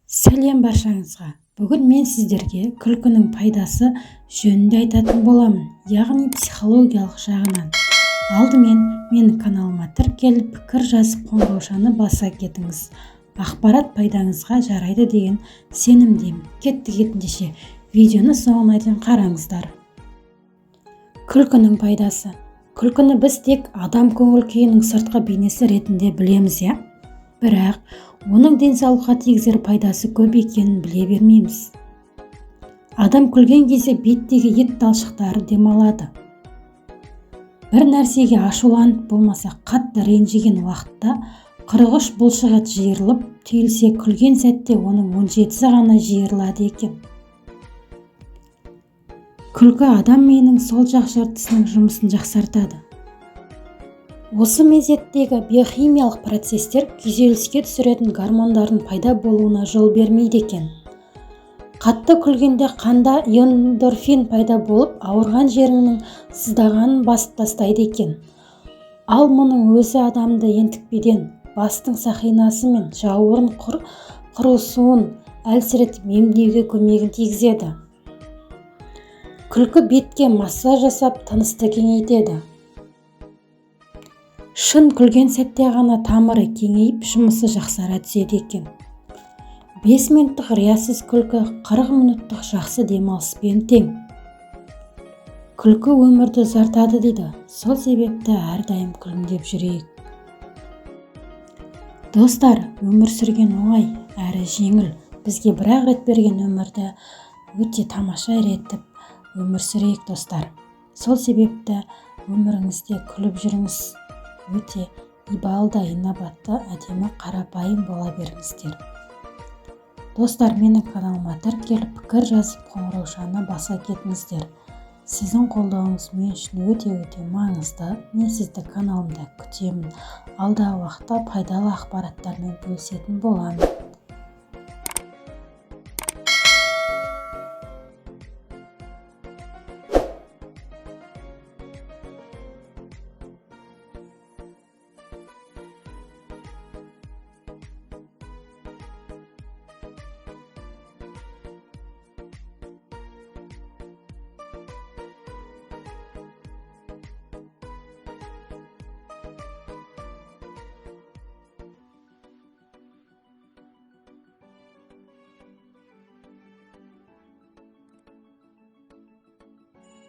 Сәлем баршаңызға! Бүгін мен сіздерге күлкінің пайдасы жөнінде айтатын боламын, яғни психологиялық жағынан. Алдымен менің каналыма тіркеліп, пікір жазып, қоңыраушаны баса кетіңіз. Ақпарат пайдаңызға жарайды деген сенімдемін. Кеттік ендеше, видеоны соңына дейін қараңыздар. Күлкінің пайдасы. Күлкіні біз тек адам көңіл күйінің сыртқы бейнесі ретінде білеміз, иә? Бірақ оның денсаулыққа тигізер пайдасы көп екенін біле бермейміз. Адам күлген кезде беттегі ет талшықтары демалады. Бір нәрсеге ашуланып, болмаса қатты ренжіген уақытта 43 бұлшық ет жиырылып, түйілсе, күлген сәтте оның 17-сі ғана жиырылады екен. Күлкі адам миының сол жақ жартысының жұмысын жақсартады. Осы мезеттегі биохимиялық процестер күйзеліске түсіретін гормондардың пайда болуына жол бермейді екен. Қатты күлгенде қанда эндорфин пайда болып, ауырған жеріңнің сыздағанын басып тастайды екен. Ал мұның өзі адамды ентікпеден, бастың сақинасы мен жауырын құрысуын әлсіретіп, емдеуге көмегін тигізеді. Күлкі бетке массаж жасап, тынысты кеңейтеді. Шын күлген сәтте ғана тамыры кеңейіп, жұмысы жақсара түседі екен. 5 минуттық риясыз күлкі 40 минуттық жақсы демалыспен тең. Күлкі өмірді ұзартады дейді. Сол себепті әрдайым күлімдеп жүрейік. Достар, өмір сүрген оңай әрі жеңіл. Бізге бір-ақ рет берген өмірді өте тамаша етіп өмір сүрейік, достар. Сол себепті өміріңізде күліп жүріңіз. Өте ибалы да инабатты, әдемі, қарапайым бола беріңіздер. Достар, менің каналыма тіркеліп, пікір жазып, қоңыраушаны баса кетіңіздер. Сіздің қолдауыңыз мен үшін өте-өте маңызды. Мен сізді каналымда күтемін. Алдағы уақытта пайдалы ақпараттармен бөлісетін боламын.